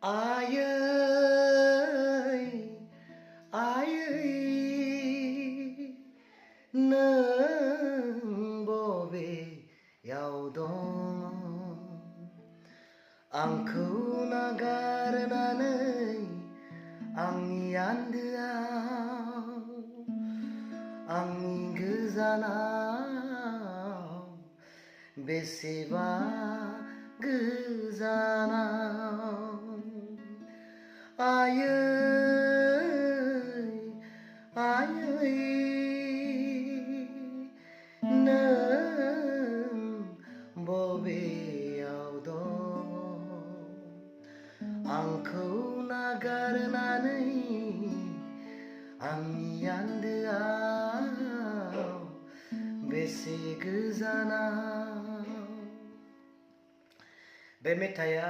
आयै आयै नों बबेयाव दं आंखौ नागारनानै आंनि आन्दोआव आंनि गोजानाव बेसेबा गोजानाव आयै आयै नों बबेयाव दं आंखौ नागारनानै आंनि आन्दोआव बेसे गोजानाव। बे मेथाइया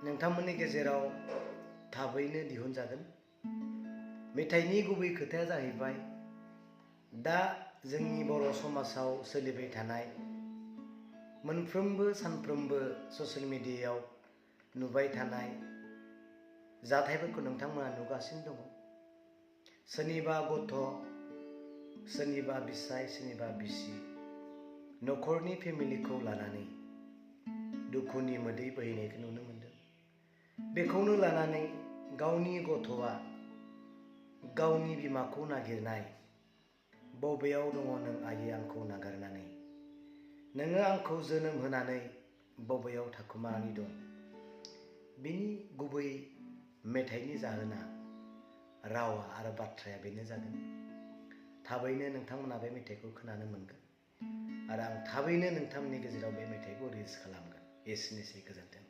नोंथांमोननि गेजेराव थाबैनो दिहुनजागोन। मेथाइनि गुबै खोथाया जाहैबाय दा जोंनि बर' समाजाव सोलिबाय थानाय मोनफ्रोमबो सानफ्रोमबो ससियेल मिडियायाव नुबाय थानाय जाथायफोरखौ नोंथांमोना नुगासिनो दङ। सोरनिबा गथ', सोरनिबा बिसाय, सोरनिबा बिसि, न'खरनि फेमिलिखौ लानानै दुखुनि मोदै बोहैनायखौ नुनो मोनदों। बेखौनो लानानै गावनि गथ'आ गावनि बिमाखौ नागिरनाय, बबेयाव दङ नों आइयै आंखौ नागारनानै, नोङो आंखौ जोनोम होनानै बबेयाव थाखुमानानै दं। बिनि गुबै मेथाइनि जाहोना, रावा आरो बाथ्राया बेनो जागोन। थाबैनो नोंथांमोना बे मेथाइखौ खोनानो मोनगोन आरो आं थाबैनो नोंथांमोननि गेजेराव बे मेथाइखौ रिलिज खालामगोन। एसेनोसै, गोजोन्थों।